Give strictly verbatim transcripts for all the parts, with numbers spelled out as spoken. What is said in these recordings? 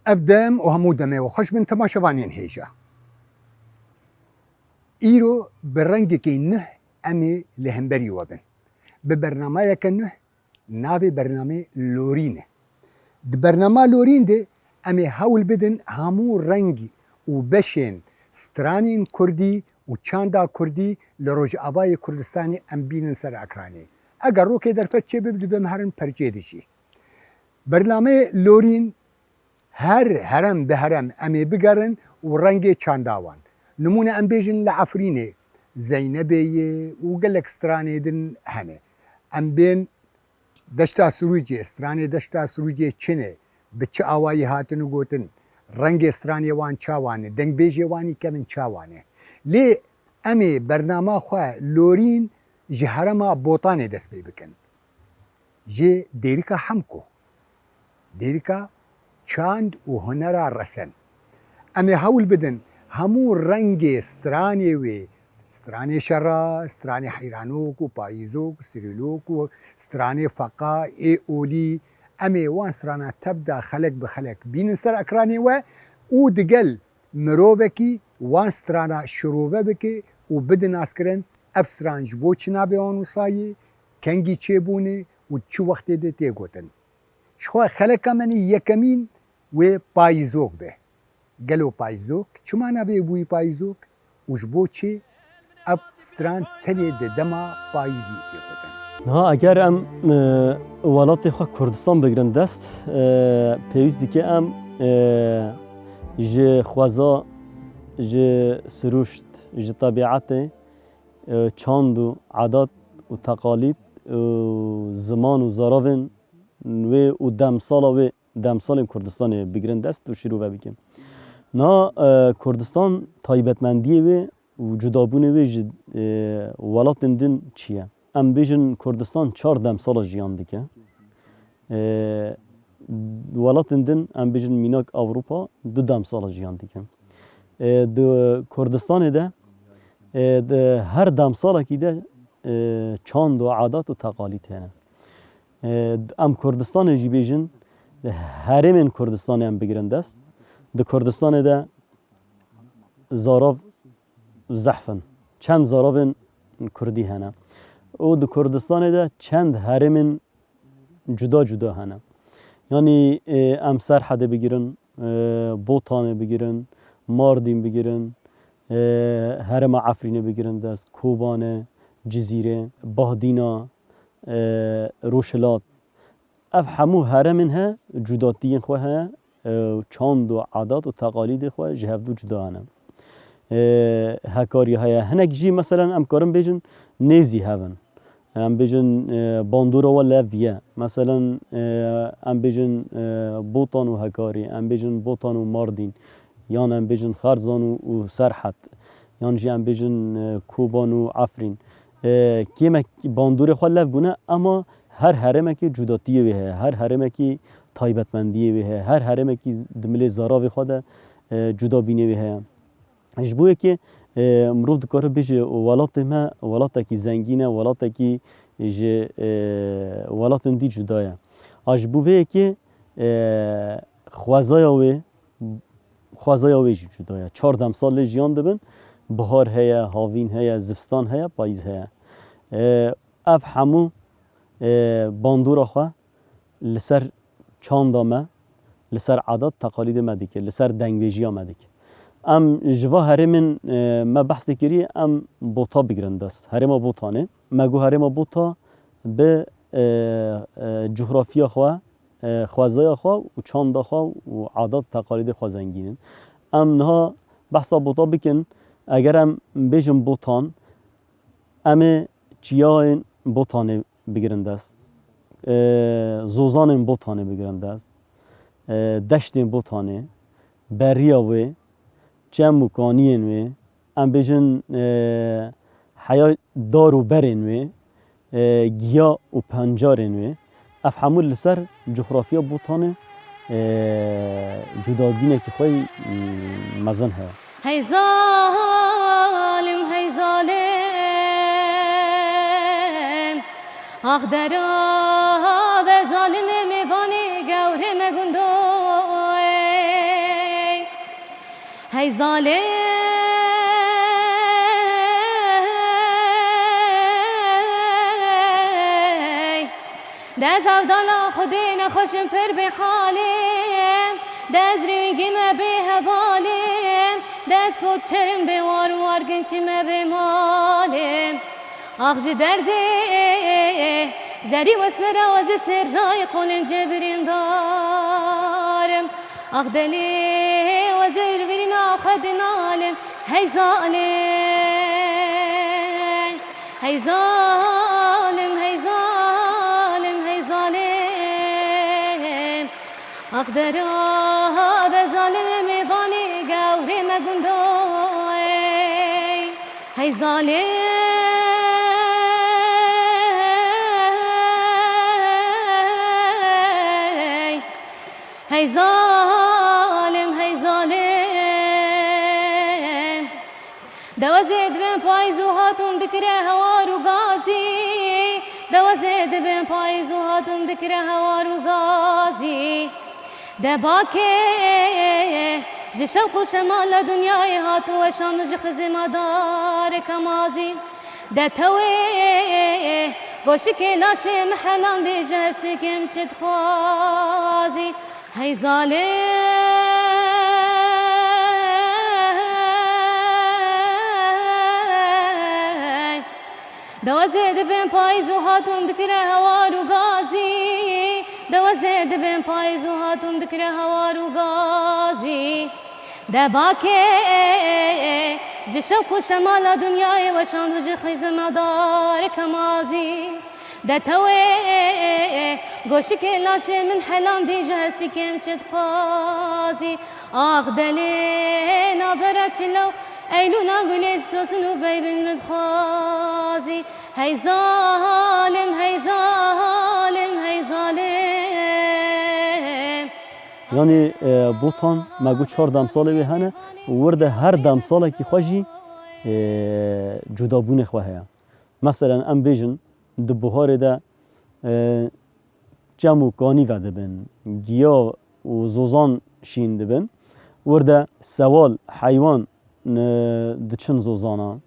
Ev dem û hemû demê we xweş bin temaşevanên hêja. Îro bi rengekî nuh em ê li hemberî we bin. Bi bernameyeke nuh, navê bernamê Lorîn e. Di bernama Lorîn de em ê hewl bidin hemû reng û beşên stranên kurdî û çanda kurdî li Rojavayê Kurdistanê em bînin ser ekranê. Eger rokê derfet çêbibe, dibêm herin perçê dijî. Bernameyê Lorîn her herem bi herem em ê bigerin û rengê çanda wan. Nimûne em bêjin li Efrînê Zeynebê ye û gelek stranê din hene. Em bên Deşta Sirûcê, stranê Deşta Sirûcê çi ne, bi çi awayî hatin û gotin, rengê stranê wan çawa ne, dengbêjê wan î kevin çawa ne. Lê em ê bernama xwe Lorîn ji herema Botanê dest pê bikin. Ji Dêrika Hemko, Dêrika çand û hunera resen. Em ê hewl bidin hemû rengê stranê wê, stranê şera, stranê heyranok û payîzok, sirîlok û stranê feqa, ê olî, em ê wan strana tev de xelek bi xelek bînin ser ekranê we û digel mirovekî wan strana şirove bike û bide naskirin ev stran ji bo çi navê wan wisa ye, kengî çêbûne û çi wextê de tê gotin. Jixwe xeleka me nî yekemîn wê payîzok be. Gelo payîzok çima navê bûyî payîzok û ji bo çi ev stran tenê di dema payîzî tê gotin? Niha eger em, e, welatê xwe Kurdistan bigirin dest, e, pêwîst dike em, e, ji xweza, ji sirûşt, ji tebîetê, e, çand û edat û teqalîd û ziman û zaravên wê û demsala wê, demsalên Kurdistanê bigirin dest û şîrove bikin. Na, e, Kurdistan taybetmendiyê wê û cudabûnê wê ji, e, welatên din çi ye? Em bêjin Kurdistan çar demsala jiyan dike. E, welatên din em bêjin mînak Ewropa du demsala jiyan dikin. E, di Kurdistanê de, e, di her demsalekî de, e, çand û adat û teqalîd hene. E, em Kurdistanê jî bêjin, herêmên Kurdistanê em bigirin dest. Di Kurdistanê de zarav zehf in. Çend zaravên kurdî hene. Û di Kurdistanê de çend herêmên cuda cuda hene. Yanî, e, em Serhedê bigirin, e, Botanê bigirin, Mardîn bigirin, e, herêma Efrînê bigirin dest, Kobanê, Cizîrê, Bahdîna, e, Rojhilat. Ev hemû herêmên he, cudatiyên xwe heye, e, çand û adat û teqalîdê xwe ji hevdû cuda hene. E, Hekarî heye. Hinek jî, meselen, em karin bêjin nêzî hev in. Em bêjin, e, bandora we lev ye. Meselen, e, em bêjin, e, Botan û Hekarî, em bêjin Botan û Mardîn, yan em bêjin Xerzan û, û Serhed, yan jî em bêjin, e, Koban û Efrîn. E, kêmek bandorê xwe lev bûne, ema her herêmekî cudatiyê wê heye, her herêmekî taybetmendiyê wê heye, her herêmekî di milê zaravê xwe de, e, cudabînê wê heye. Ji bo yekê, e, mirov dikare bêje, welatê me welatekî zengîn e, welatekî ji, e, welatên dî cuda ye. A ji bo vê yekê, e, xwezaya wê, xwezaya wê jî cuda ye. Çar demsal lê jiyan dibin. Bihar heye, havîn heye, zivistan heye, payîz heye. E, ev hemû, e, bandora xwe li ser çanda me, li ser adat teqalîdê me dike, li ser dengbêjiya me dike. Em ji va herêmên, e, me behs dikirî, em Bota bigirin dest. Herêma Botanê. Me got herêma Bota bi, e, e, coxrafiya xwe, e, xwezaya xwe û çanda xwe û adat teqalîdê xwe zengîn in. Em niha behsa Bota bikin, eger em bêjin Botan, em ê çiyayên Botanê bigirin dest, e, zozanên Botanê bigirin dest, e, deştên Botanê, beriya wê, çem û kaniyên wê, em bêjin, e, heya dar û berên wê, e, giya û pencarên wê, ev hemû li ser coxrafiya Botanê, e, cudabînekî xwe yî, e, mezin heye. Hey zalim, hey zalim, ax dera be zalimê mêvanê gewrê me gundoyê. Ey zalê, dez evdala Xwedê nexweşim pir bê halê, dez rêngê me bê hevalê, dez kot çerim bê war û war ginçî me bê malê. Ax ji derdê zerî wesmera wezê serrayê qolên cebirîndarim. Ax delê wezê hêrvirîna xwe dinalim. Hey zalim, hey zalim, hey zalim, hey zalim. Ax dera be zalimê mêvanê gewrê me gundo ey. Hey zalim, hey zalim, hey zalim. Dewezê dibin payîz û hatûn dikire hewar û gazî. Dewezê dibin payîz û hatûn dikire hewar û gazî. De bakê ji şewq û şemala dinyayê hat û weşan û ji xizê ma dareka mazî. De tewê goşikê laşê mihelandê ji hestikê min çi dixwazî. Hey zalim, dewezê dibin payîz û hatûn dikire hewar û gazî. Dewezê dibin payîz û hatûn dikire hewar û gazî. De bakê ji şewq û şemala dinyayê weşand û ji xizê ma dareka mazî. De tewê goşikê laşê min helandî ji hestikê min çi dixwazî. Ax delê navbera çilo eylûna gulê sosin û beybin min dixwazî. Hey zalim, hey zalim, hey zalim. Yanî, e, Botan me got çar demsalê wê hene û wir de her demsalekî xwe jî, e, cudabûnê xwe heye. Meselen, em bêjin, di buharê de, e, çem û kanî vedibin, giya û zozan şîn dibin. Wir de sewal, heywan, e, diçin zozana.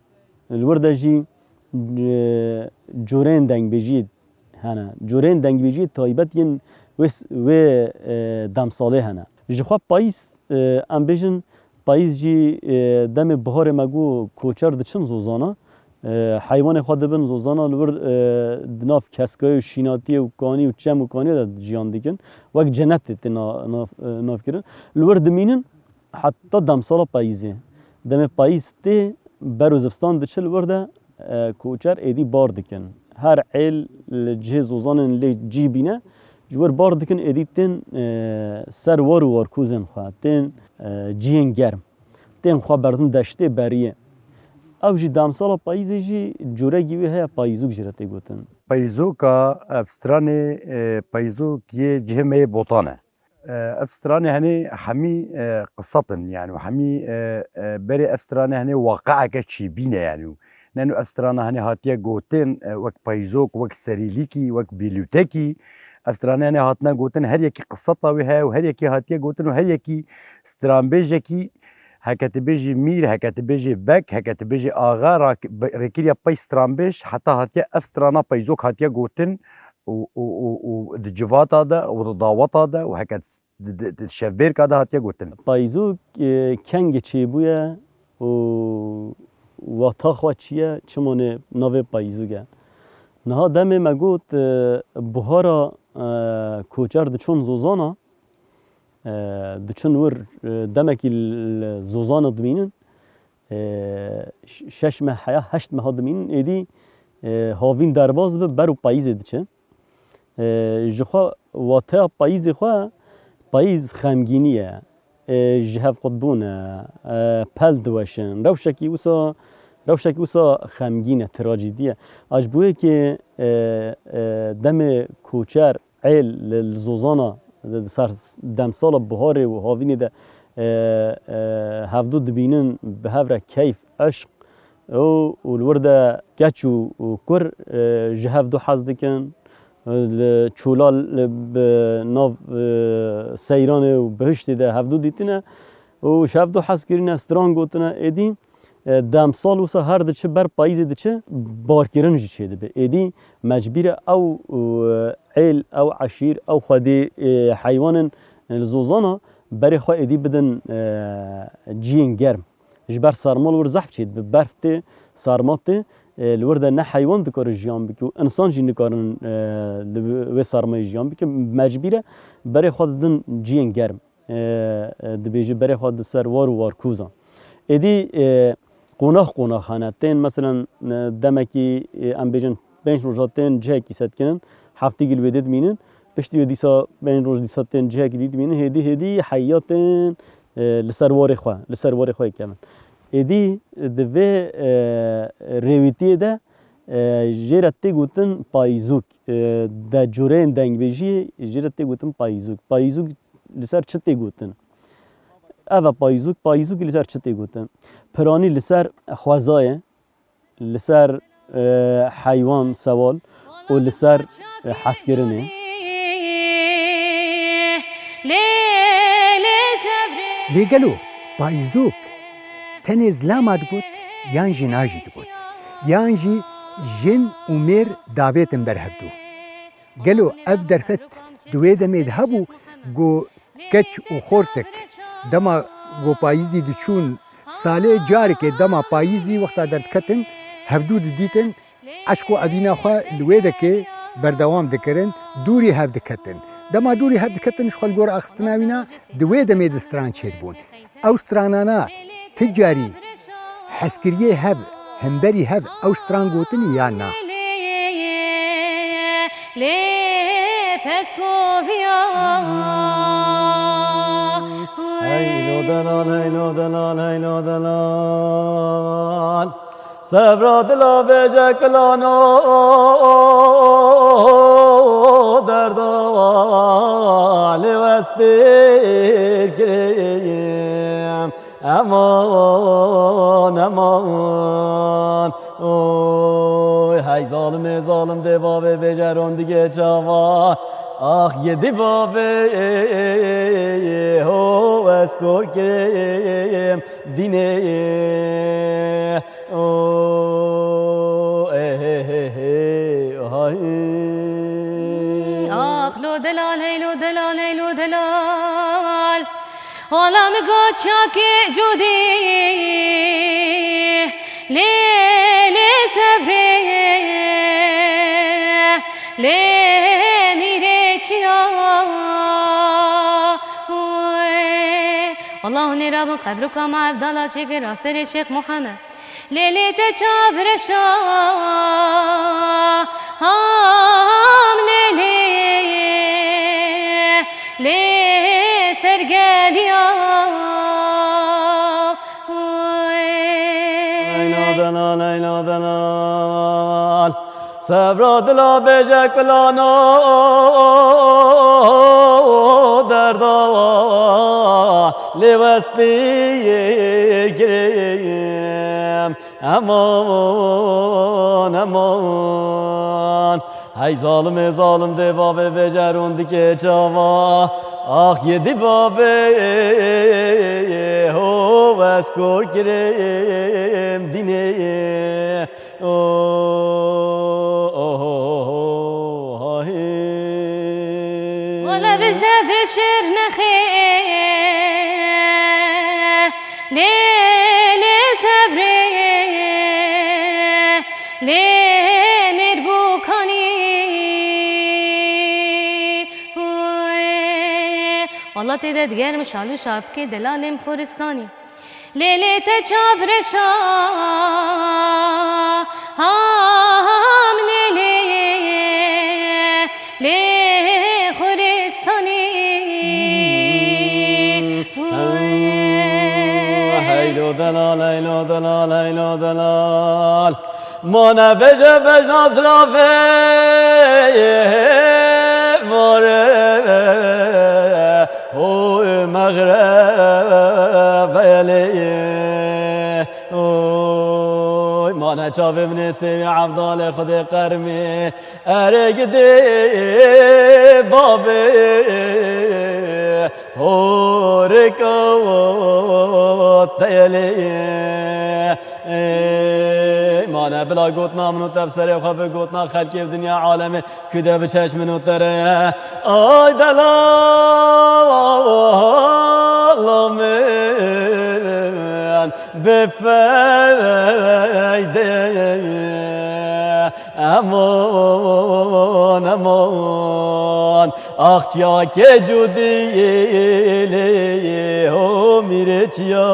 Li wir de jî, e, corên dengbêjiyê hene. Corên dengbêjiyê taybet yên wê, wê, e, demsalê hene. Ji xwe payîz, e, em bêjin, payîz jî, e, demê biharê me got koçer diçin zozana. E, heywanê xwe dibin zozana, li wir, e, di nav keskayê û şînatiyê û kanî û çem û kaniyê de jiyan dikin. Wek cenetê tê na-, nav, e, nav kirin. Li wir dimînin heta demsala payîzê. Demê payîz tê, ber û zivistan diçe li wir de, e, koçer êdî bar dikin. Her êl li cihê zozanên lê cî bîne, ji wir bar dikin, êdî tên, e, ser war û warkûzên xwe, tên, e, cihên germ. Tên xwe berdin deştê beriyê. Ew jî demsala payîzê jî corekî wê heye, payîzok jî re tê gotin. Payîzoka ev stranê, e, payîzok yê cihê me yê Botan e. E, ev stranê henê hemî, e, qisat in, yani hemî, e, e, berê ev stranê henê waqieke çêbîne yani. Neno ev strana henê hatiye gotin, e, wek payîzok, wek serîlîkî, wek bîlûtekî. Ev stranê henê hatine gotin, her yekî qiseta wê heye û her yekî hatiye gotin û her yekî stranbêjekî, heke tu bêjî mîr, heke tu bêjî beg, heke tu bêjî axa, rak-, be-, rêkiriya pey stranbêj heta hatiye ev strana payîzok hatiye gotin û, û, û, û di civata de û di daweta de û heke di, di, di şevbêrka de hatiye gotin. Payîzok, e, kengê çêbûye û wata xwe çi ye, çima nê navê payîzok e. Niha demê me got, e, buhara, e, koçer diçin zozana, e, diçin wir, e, demekî li, li zozana dimînin, e, ş-, şeş meh heya heşt meha dimînin, êdî, e, havîn derbas dibe, ber û payîzê diçe. E, ji xwe wateya payîzê xwe, payîz xemgînî ye. E, ji hev qutbûn e, e, pel diweşin. Rewşekî wisa, rewşekî wisa xemgîn e, trajîdî ye. A ji bo yekê, e, e, demê koçer êl li, li zozana, di, di ser demsala buharê û havînê de, e, e, hevdû dibînin, bi hev re keyf, eşq û, û li wir de keç û, û kur, e, ji hevdû hez dikin. E, li çolal, li, bi nav, e, seyranê û bihiştê de hevdû dîtine. Û ji hevdu hezkirine, stran gotine, êdî, e, demsal wisa her diçe ber payîzê diçe, barkirin jî çêdibe. Êdî mecbîr e ew, e, êl, ew eşîr, ew xwedî, e, heywanên, e, li zozana berê xwe êdî bidin, e, ciyên germ. Ji ber serma li wir zehf çêdibe. Berf tê, serma tê, e, li wir de ne heywan dikare jiyan bike û insan jî nikarin, e, li wê sermayê jiyan bike. Mecbîr e berê xwe didin ciyên germ. e, e, dibêje berê xwe di ser war û warkûzan. Êdî, e, qonax qonax hene. Tên, meselen, e, demekî, e, em bêjin pênc roja tên cihekî sedkinin, heftî gil wê dê dimînin, piştî wê dîsa pênc roj dîsa tên cihekî dî dimînin, hêdî hêdî heya tên, e, li ser warê xwe, li ser warê xwe kevin. Êdî, e, di vê, e, rêwîtiyê de, e, jê re tê gotin payîzûk. E, de cureyên dengbêjiyê jê re tê gotin payîzûk. Payîzûk li ser çi tê gotin? Ev e payîzûk. Payîzûk li ser çi tê gotin? Piranî li ser xwezayê, li ser, e, heywan, sewal û li ser, e, hezkirinê. Lê gelo payîzûk tenê zilama digot yan jî najî digot? Yan jî jin û mêr davêtin ber hevdû? Gelo ev derfet di wê demê de hebû ku keç û xortek dema ku payîzî diçûn, salê carekê dema payîzî wexta derdiketin, hevdû didîtin, eşq û evîna xwe li wê dekê berdewam dikirin, dûrî hev diketin. Dema dûrî hev diketin, ji xwe li gor axiftina wîna di wê demê de stran çêdibûn. Ew stranana ti carî hezkiriyê hev, hemberî hev ew stran gotinî yan na? Lê pez koviya. Hey lo delal, hey lo delal, hey lo delal. Sebra dila bêje kilano derda lê wez pêr kireyim. Eman, eman. Oy, hey zalimê zalim dê bavê bêje rondigê çava. Ax yedî bavê ho ez kor kireyim dînê. O, eh, eh, eh, eh, hay. Ax lo delal, hey lo delal, hey lo delal. Wala min got çakê cûdî, lê, lê sebrê, lê mîrê çiya. Oy. Wala hûn ê rabin qebroka ma Evdala çêkin ra serê Şêx Muhammed. Lê lê te çavreşa ham lê lê, lê sergeliya. Leyla delal, leyla delal. Sebra dila bêje kulano derda lê wespiyê girêm. Eman, eman. Hey zalimê zalim dê bavê bêje rondikê çava. Ax yedî bavê ho wes kor kirêm dînê. O, o, o, o, ha, hê. Wala vije vê şêr nexê, lê, lê sebrê, lê mêrgûkanî. Wala tê de diger min şalû şapikê delalêm xoristanî. Lê lê te çavreşa ham lê lê, lê xuristanî. Heylo delal, heylo delal, heylo delal. Mane veje vejna zirafê more. Oy mexrebe lê, oy mane çavê min ê sêwî Evdalê Xwedê qermê. Erê gidê babê Horika teyelê. Ey mane bila gotina min û te bi serê xwe bi gotina xelkê bi dinya alemê ku de bi çeşmin û te re. Ay delala min bi feyde. Eman, eman, ax çiya kec û dilê, ho mîrê çiya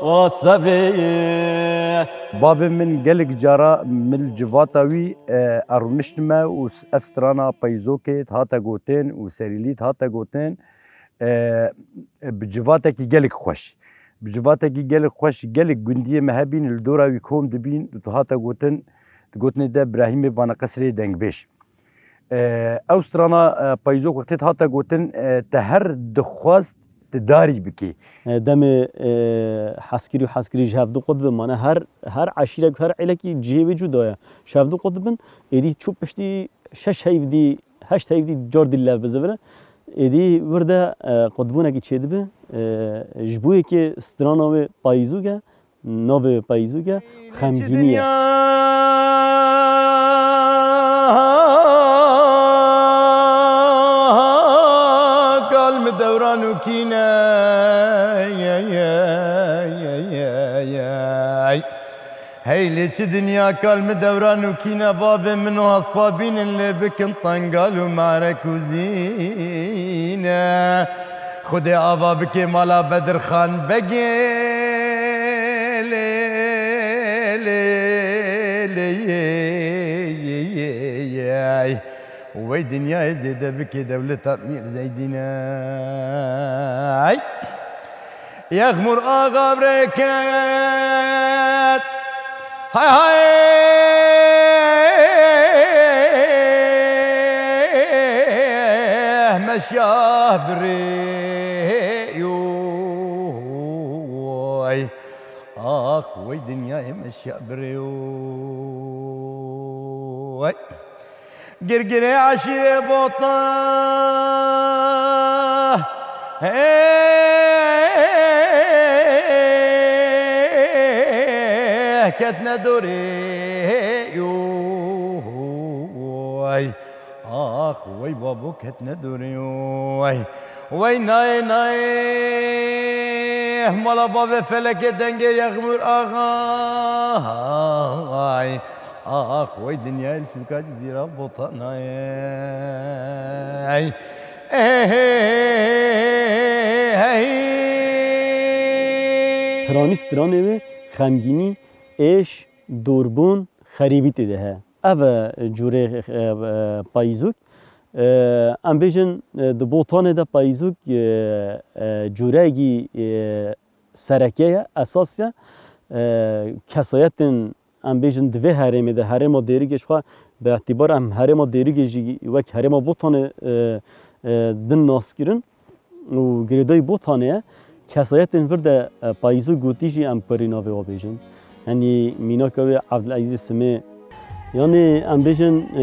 wa sebrê. Babê min gelek cara min li civata wî, e, e, rûniştime û s-, ev strana peyzokê dihate gotin û serîlî dihate gotin. E, bi civatekî gelek xweş. Bi civatekî gelek xweş, gelek gundiyê me hebîn, li dora wî kom dibîn, dihate gotin, di gotinê de Birahîmê Baneqesrê dengbêj. E, ew strana, e, payîzok wextê dihate gotin, e, te her dixwest tu darî bikî. E, demê, e, heskirî û heskirî ji hevdu qut bin, mane her, her eşîrek, her aîlekî cihê wê cuda ye. Ji hevdu qut bin, êdî çû piştî şeş heyvdî, heşt heyvdî car dî lev bizivire. Êdî wir de, e, qutbûnekî çêdibe. E, ji bo yekê strana wê payîzûk e, navê payîzûk e, xemgînî ye. Kal mi dewran û kîne. Hey lê çi dinya kal mi dewran û kîne, babê min û hespa bînin lê bikin tengal û merek û zîne. Xwedê ava bike mala Bedirxan Begê lê, lê, lê, yê, yê, yê, yê. Wey dinyayê zêde bike dewleta Mîr Zeydîne. Ay. Yexmûr axa birêket. Hay hay. Meşya birê yoy. Ax wey dinyayê meşya birê yoy. Girgirê eşîrê Bota. Heh, ketne dorê yoy. Ax, wey babo ketne dorê yoy. Wey nayê, nayê. Mala bavê felekê dengê Yexmûr axa. Ay. Ax, wey dinyayê li sûka Cizîra Bota nayê. Ey, ey, ey. Piranî stranê wê xemgînî, êş, dorbûn, xerîbî tê de heye. Ev e cûrê, e, e, payîzûk. E, em bêjin, e, di Botanê de payîzûk, e, e, cûrekî, e, sereke ye, esas ye. E, kesayetên, em bêjin, di vê herêmê de, herêma Dêrikê ji xwe, bi îtîbar em herêma Dêrikê jî wek herêma Botanê, e, e, din nas kirin û girêdayî Botanê ye. Kesayetên vir de, e, payîzûk gotî jî em pirî navê wan bêjin. Yanî mînaka wê Evdilezîzê Simê. Yanî em bêjin, e,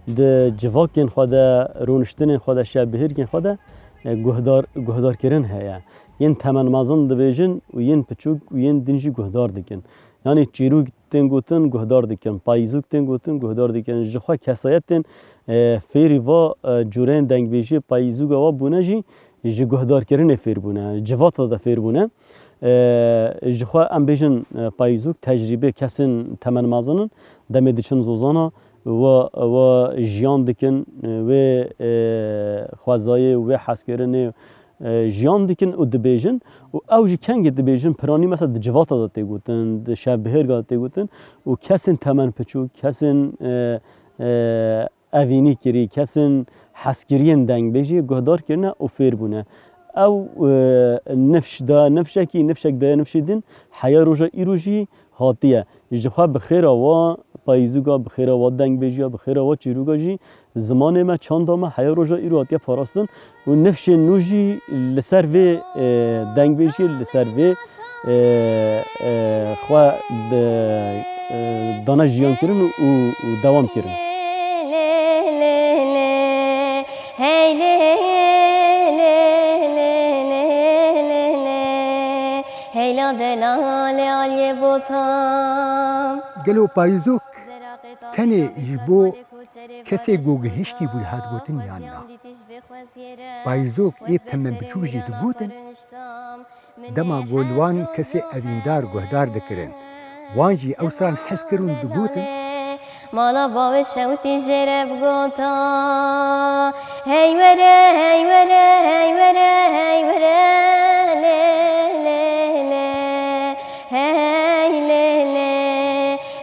di civakên xwe de, rûniştinên xwe de, şevbihêrkên xwe de, e, guhdar, guhdarkirin heye. Yên temenmezin dibêjin û yên piçûk û yên din jî guhdar dikin. Yanî çîrûk tên gotin, guhdar dikin. Payîzûk tên gotin, guhdar dikin. Ji xwe kesayetên, e, fêrî va, e, cûreyên dengbêjiyê payîzûka wa bûne jî ji guhdarkirinê fêr bûne, civata de fêr bûne. E, ji xwe em bêjin, e, payîzûk tecrîbê kesên temenmezin in. Demê diçin zozana, wa, wa jiyan dikin, e, wê, e, xwezayê, wê hezkirinê, e, jiyan dikin û dibêjin û ew jî kengê dibêjin, piranî mesela di civata de tê gotin, di şevbihêrka de tê gotin û kesên temen piçûk, kesên, e, e, evînî kirî, kesên hezkiriyên dengbêjî guhdar kirine û fêr bûne. Ew, e, nifş da nifşekî, nifşek daye nifşê din, heya roja îro jî hatiye. Ji xwe bi xêra wa payîzûka, bi xêra wa dengbêjiya, bi xêra wa çîroka jî zimanê me, çanda me heya roja îro hatiye parastin û nifşên nû jî li ser vê, e, dengbêjiyê, li ser vê, e, e, xwe di, e, dane jiyan kirin û, û dewam kirin. Heyla delalê aliyê botan. Gelo payîzok tenê ji bo kesê ku gihiştî bû dihat gotin yan na? Payîzok ê bi temen biçûk jî digotin, dema ku li wan kesê evîndar guhdar dikirin, wan jî ew stran hez kir û digotin. Mala bavê şewitî jê re bigota, hey were, hey were, hey were, hey were, lê, lê, lê, hey lê, lê,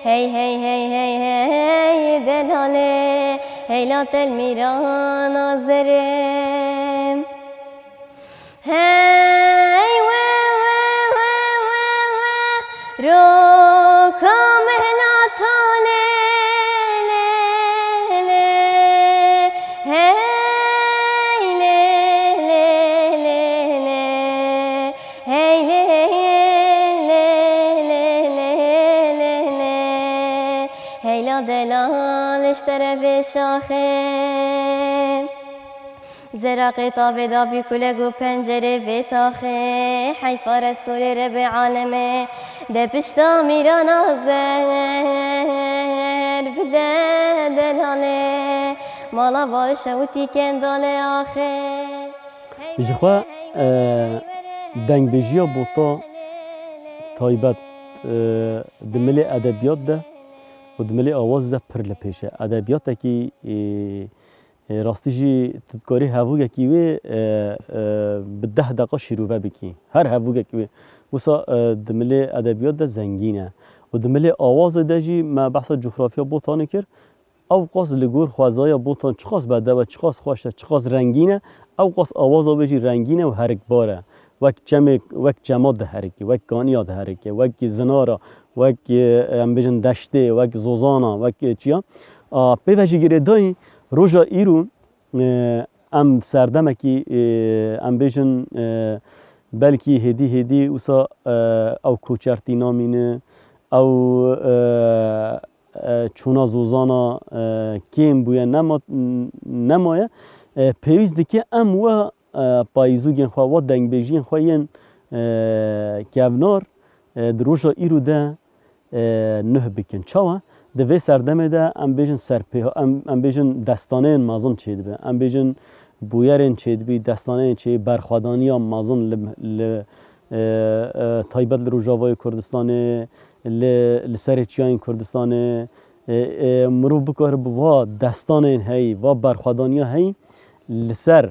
hey, hey, hey, hey, hey, delalê, heyla telmîrana zerê. Hey we we we we we, roka mehla tolê lê lê, hey lê lê lê lê, hey lê lê lê lê lê, heyla delal ji terefê şaxê. Zeraqê tavê dabî kulek û pencerê vê taxê. Heyfa Resûlê Rebê alemê de pişta mîrana zer bide delalê. Mala baş şewitî kendalê axê. Ji xwe, e, dengbêjiya Bota taybet, e, di milê edebiyat de û di milê awaz de pir li pêş e. Edebiyatekî, e, E, rastî jî tu dikarî hevûgekî wê, e, e, bi deh deqa şîrove bikî. Her hevûgekî wê. Wisa, e, di milê edebiyat de zengîn e. Û di milê awazê de jî me behsa coxrafiya Botanê kir. Ew qas li gor xwezaya Botan çiqas bedew e, çiqas xweş e, çiqas rengîn e. Ew qas awaza wê jî rengîn e û herikbar e. Wek çemê, wek çema diherike, wek kaniya diherike, wek zinara, wek, e, em bêjin deştê, wek zozana, wek, e, çiya. A, pê ve jî girêdayî roja îro, e, em serdemekî, e, em bêjin, e, belkî hêdî hêdî wisa, e, ew koçertî namîne, ew, e, e, çûna zozana, e, kêm bûye, nema-, nemaye. E, pêwîst dike em we, e, payîzûgên xwe, we dengbêjiyên xwe yên, e, kevnar, e, di roja îro de, e, nuh bikin. Çawa? Di vê serdemê de em bêjin serpêha-, em, em bêjin destaneyên mezin çêdibe. Em bêjin bûyerên çêdibî, destaneyên çê, berxwedaniya mezin li, li, e, e, taybet li Rojavayê Kurdistanê, li, li serê çiyayên Kurdistanê, e, e, mirov bikare bi va destanên heyî, va berxwedaniya heyî li ser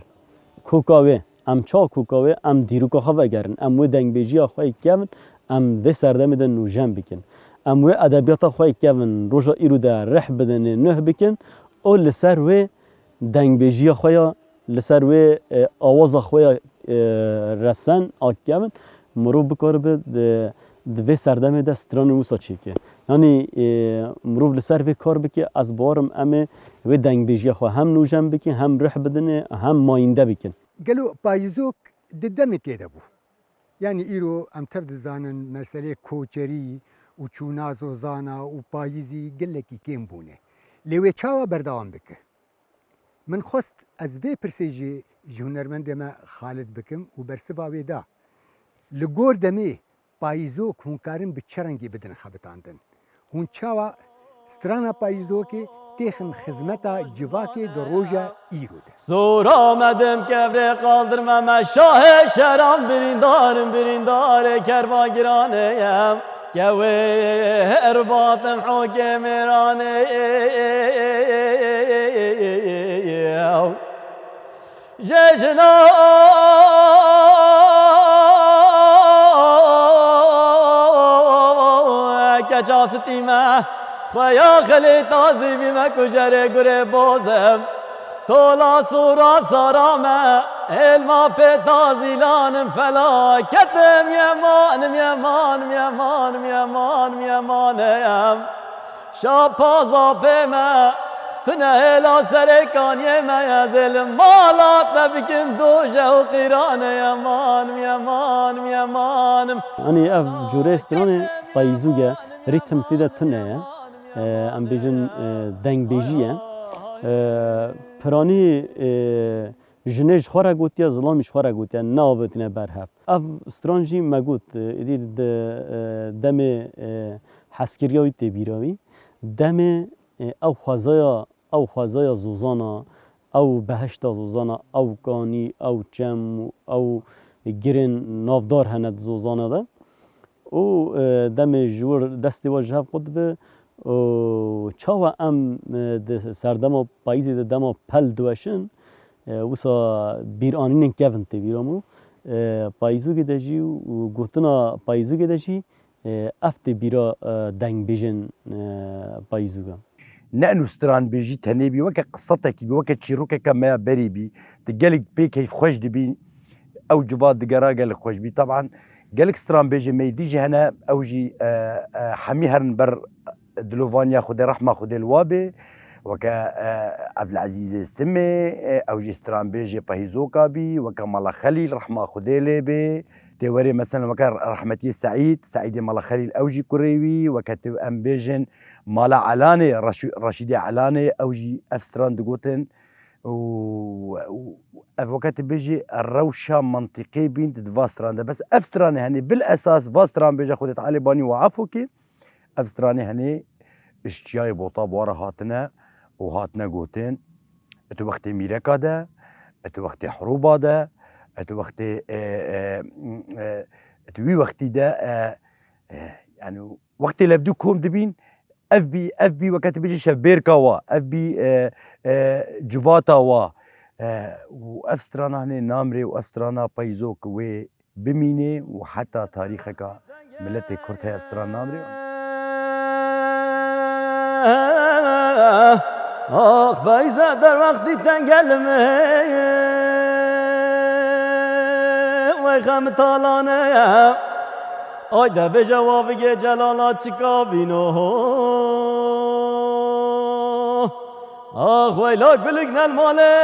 koka wê, em çawa koka wê, em dîroka xwe vegerin, em wê dengbêjiya xwe yê kevin, em vê serdemê de nûjen bikin. Em wê edebiyata xwe yê kevin roja îro de rih bidinê, nuh bikin û li ser wê dengbêjiya xwe ya, li ser wê, e, awaza xwe ya, e, resen a kevin, mirov bikaribe di, di vê serdemê de stranên wisa çêke. Yanî, e, mirov li ser vê kar bike, ez bawerim em ê wê dengbêjiya xwe hem nûjen bikin, hem rih bidinê, hem mayînde bikin. Gelo payîzok di demekê de bû? Yanî îro em tev dizanin meselê koçerî û çûna zozana û payîzî gelekî kêm bûne. Lê wê çawa berdewam bike? Min xwest ez vê pirsê jî ji hunermendê me Xalid bikim û bersiva wê da. Li gor demê payîzok hûn karin bi çi rengî bidin xebitandin? Hûn çawa strana payîzokê têxin xizmeta civakê di roja îro de? Zora me dim kevrê qaldirme me şahê şeran birîndarim birîndarê kerba giranê ye. Kewê her batim hokê mêranê. Jê jina keça sitî me, xweya xilê tazî bî me kujerê gurê bozim. Tola sura sara me, hêlma pê tazîlanim felaketim yemanim, yemanim, yemanim, yemanim, yemanim. Şapaza pê me, tune hêla serê kaniyê me ye, zê li mala te bikin doje û qîrane, yemanim, yemanim, yemanim. Yanî ev cûrê stranê payîzûg e, rîtm tê de tune ye. E, em bêjin, e, dengbêjî ye. E, piranî, e, Jinê ji xwe re gotiye, zilamî ji xwe re gotiye, neavêtine ber hev. Ev stran jî me got, êdî di, e, demê, e, hezkiriya wî tê bîra wî. Demê, e, ew xwezaya, ew xwezaya zozana, ew behişta zozana, ew kanî, ew çem û ew girên navdar hene di zozana de. Û, e, demê ji wir destê we ji hev qut dibe û çawa em, e, di serdema payîzê de dema pel diweşin, e, wisa bîranînên kevin tê bîra min. E, payîzûgê de jî û gotina payîzûgê de jî, e, ev tê bîra, e, dengbêjên, e, payîzûga. Ne eno stranbêjî tenê bî, weke qisetekî bî, weke çîrokeke me ya berê bî. Tu gelek pê keyfxweş dibî, ew civa digera gelek xweş bî. Teban gelek stranbêjê me yê dî jî hene, ew jî, e, e, hemî herin ber dilovaniya Xwedê, rehma Xwedê li wa bê. Weke, e, Evlezîzê Simê, e, ew jî stranbêjê payîzoka bî, weke Mala Xelîl, rehma Xwedê lê bê. Tê werê mesela weke rehmetiyê Seîd, Seîdê Mala Xelîl ew jî kurê wî, weke tê em bêjin Mala Elanê, Reşî-, Reşîdê Elanê ew jî ev stran digotin. Û, û ev weke tu bêjî rewşa mantîqê bîn di va stran de. Bes ev stranê henê bil esas va stranbêja Xwedê Tealê banî û efû kî. Ev stranê henê ji çiyayê Bota bi wa re hatine û hatine gotin. Tu wextê mîreka de, tu wextê hirûba de, tu wextê, e, e, e, tu wî wextî de, e, e, yani wextê levdû kom dibîn, ev bî, ev bî weke tu bêjî şevbêrka wa, ev bî, e, e, civata wa. E, û ev strana hinê namrê û ev strana peyzok wê bimînê û heta tarîxeka miletê Kurd heye ev stran namrê. Ax beyza derwextî tengelime wey xem talane. Ay de bêje wa bigê celala çika bîno. Ax weyla gulik nel malê.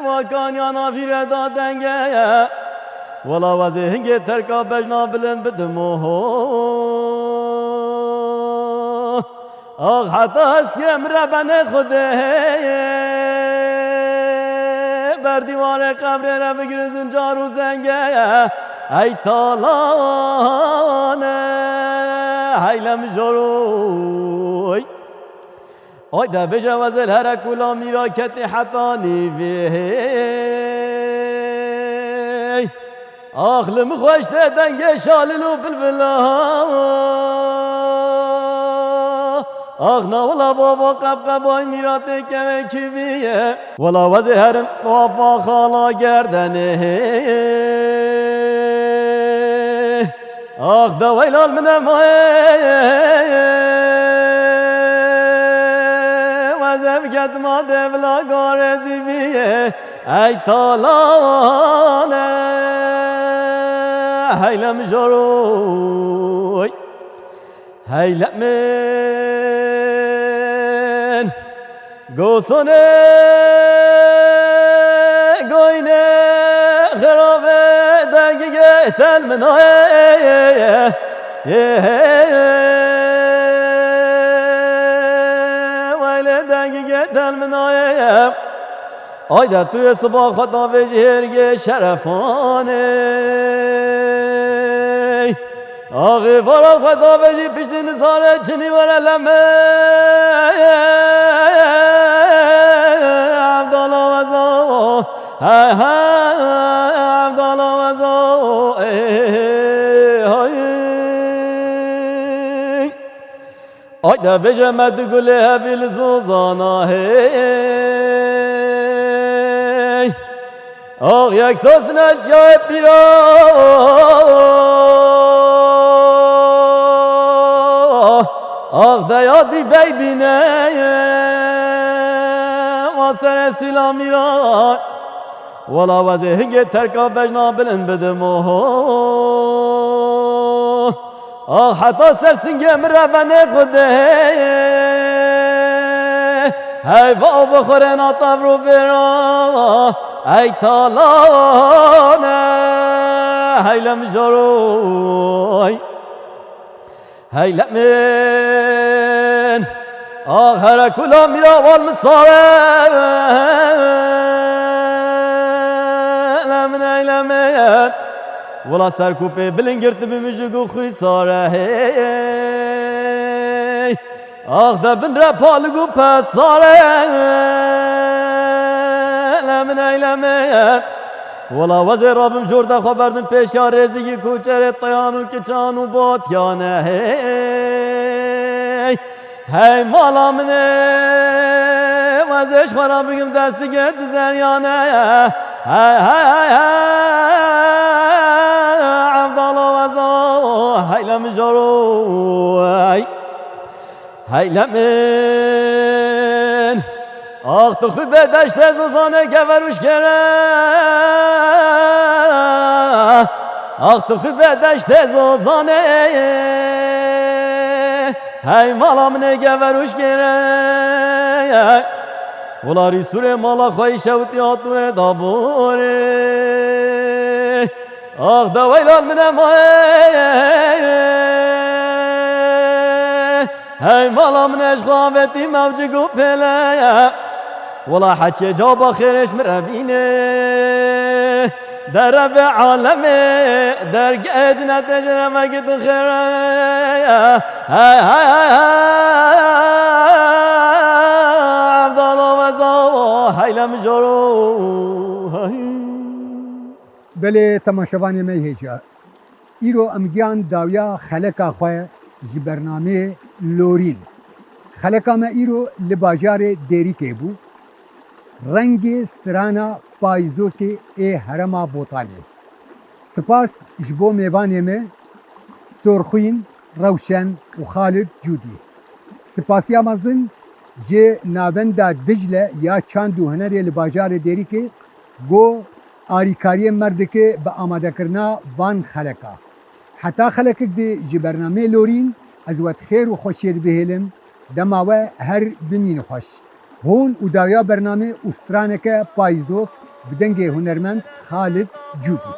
Wa kanya navîre da denge. Wela wezê hingê terka bejna bilind bidimo. Ax heta hestiyê min re benê Xwedê. Ber dîwarê qebrê re bigire zincar û zenge. Ey talane, heyle mijoroy. Ay de bêje wezêr here kula mîra ketî heta nîvê. Ax li min xweş tê dengê şalil û bilbila. Ax na wila baba qebqebay mîra tê kevekî bîye. Wela wezê herim tafa xala gerdenê. Ax de weylal min e maye. Weze biket ma devla garezî bîye. Ey talane, heyle min joroy. Heyle min gosone goyne xirabe dengige tel min aye. Weyle dengige tel min aye. Ay de tu yê siba xwe davêjî hêrgê şerefanê. Axê vara xwe davêjî piştî nizarê çinî were leme. Evdala weza, he, he, evdala weza, ê, hay. Ay de bêje me du gulê hevî li zozana hey. Ax yek sasine çiyayê pîra. Ax de yadî bey bîne. Wa serê sîlamî ra. Wela wezê hingê terka bejna bilind bidim oho. Ax heta ser singê min re venê Xwedê. Hey va bi xurêna tevr û bêra. Ey talane, hey lem jaroy. Hey lem min. Ax here kula mîra wal min sare, le min eyle min. Wila ser ku pê bilin girtibî min ji ku xwî sare hey. Ax de bin re palig û pesare, le min eyle min. Wila wezê rabim jor de xwe berdim pêşiya rêzî yî ku çerê teyan û kiçan û batiyan e hey. Hey mala min ê, wezê ji xwe re bigim destigê dizeryane. Hey, hey, hey, hey, Evdalo wezo, hey le min jaro, hey. Hey le min. Ax tu xwî bê deştê zozanê gever û şkêre. Ax tu xwî bê deştê zozanê. Hey mala min ê gever û şkêre. Wila rîsûrê mala xwe îşewtî hatûrê daborê. Ax de weylal min e mayê. Hey mala min e ji xwe avêtî mewcik û pêle. Wela heçiyê caba xêrê ji min re bîne. Derevê alemê, dergehê cinetê ji revekî tu xêr e. Hey, hey, hey, hey, Evdalo wezo, hey le min joro, hey. Belê temaşevanê me hêja. Îro em giyan dawiya xeleka xwe ji bernameyê Lorîn. Xeleka me îro li bajarê Dêrikê bû. Rengê strana payîzokê ê herêma Botanê. Spas ji bo mêvanê me Sorxwîn, Rewşen û Xalid Cûdî. Spasiya mezin ji Navenda Dicle ya Çand û Hunerê li bajarê Dêrikê, ku arîkariyê me dike bi amadekirina van xeleka. Heta xelekek dî ji bernameyê Lorîn, ez we di xêr û xweşiyê dibihêlim, dema we her bimîne xweş. Hûn û dawiya bernamê û straneke payîzok bi dengê hunermend Xalid Cûdî.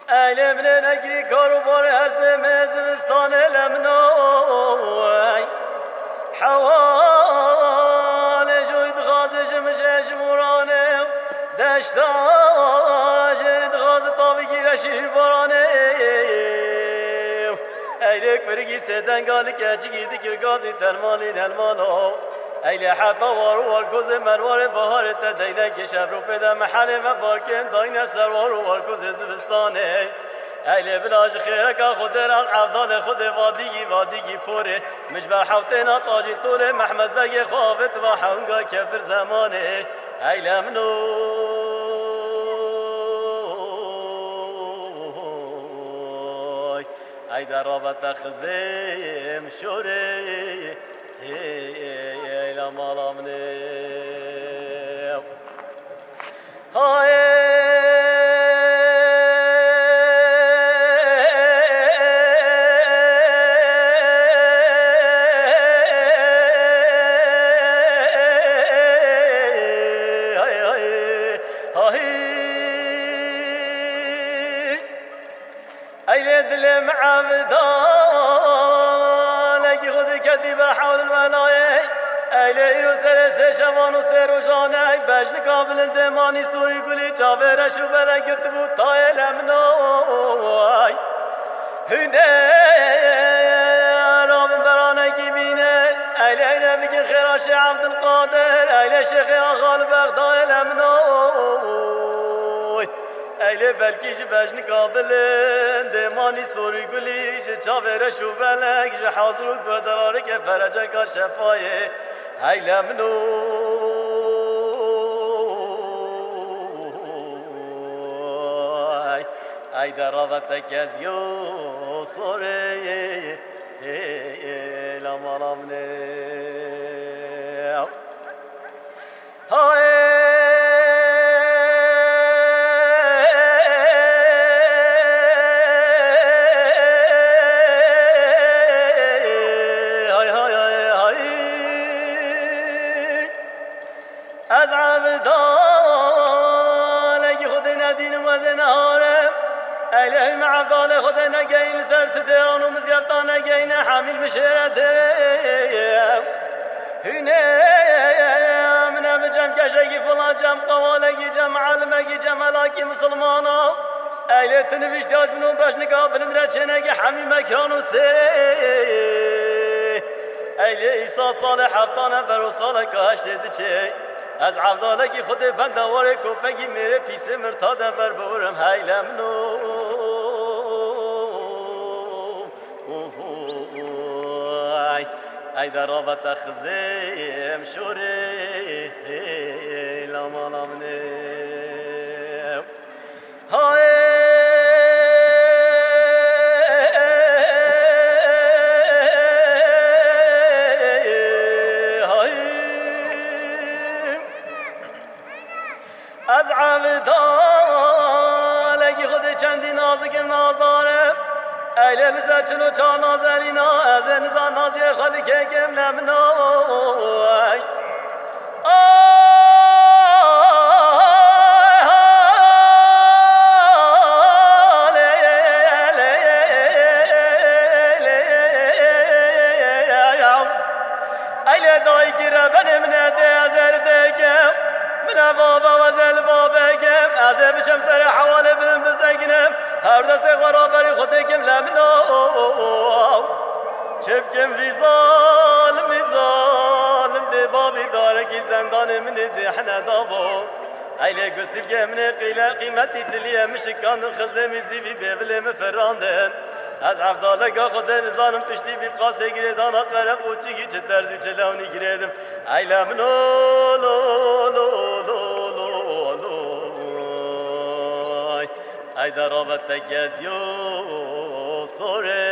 Eylê bilê negirî kar û barê her sê meh zivistanê le min o, ey. Hewalê jorî dixwaze ji mijê ji moranê, deşta jêrî dixwaze tavî gîre şîrbaranê. Eylê kurgî sê denga li keçikî dikir gazî telmalî nelmalo. Eylê heta war û war kozê merwarê baharê te deyne kêş evro pê de mehelê me barkên dayne ser war û war kozê zivistanê. Eylê bila ji xêreka Xwedê re evdalê Xwedê vadîgî vadîgî porê. Min ji ber hewtêna tajî tolê Mehmed Begê xwe avêtiba hewnga kefir zemanê. Eylê min o. Ay, ay de rabete xizêm şorê, hey, hey, hey, la mala min ê. Hay. Hay, hay, hay. Eylê dilê min evdalekî xwe diketî ber hewlil welayê. Eylê îro serê sê şevan û sê rojan e, bejnika bilindê manî sorî gulî çavê reş û belek girtibû tayê le min o. Hûn ê rabin beranekî bînin, eylê eylê bikin xêra Şêx Evdilqadir, eylê Şêxê Axa li Bexdayê le min o. Eylê belkî ji bejnika bilindê manî sorî gulî, ji çavê reş û belek, ji hazir û guhdararikê fereceka şefayê. Hey le min o. Ay, ay de ravete kezyo sorê, la mala min ê. Ez evdalekî Xwedê nedînim, ez ê neharim. Eylê hî me evdalê Xwedê negeyn, li ser ti dêran û mizyeftan negeyne, hemîl min şêre dêrê. Hûnê min e bi cem keşekî filan, cem qewalekî, cem elimekî, cem helakî misilmana. Eylê tu nivîştiya ji min û beşnika bilind re çênekî hemî mekran û sêrê. Eylê îsa salê heftan e ber û saleka heştê diçê. Ez evdalekî Xwedê benda warê kopekî mêrê pîsê mirta de ber biwirim heyle min o. Ay, ay de rabete xizim şorê la mala min e. Hay, hay. Ez evdalekî Xwedê çendî nazik im, nazdar im. Eylê li ser çil û çar nazelîna, ez ê niza naziyê xwe li kê kim le min o. Ay, ay, ay, lê dayikî rebenê min e dê ez ê li dê kim. Min e baba ez ê li babê kim. Ez ê bişim serê hewalê bilim bisekinim. Her destê xwe raberî Xwedê kim le min o. Çi bikim vî zalimî zalim dê babî darekî zendanê min ê zêhine dabo. Eylê gustîlkê min ê qîle qîmetî tiliyê min şikandin, xizê min zîvî bêvilê min firandin. Ez evdaleka Xwedê nizanim piştî vî qasê girêdana qereqoçikî çi terzî çi lewnî girêdim. Eyle min o lo lo lo lo lo lo. Ay, ay de rabet tekeziyo sorê.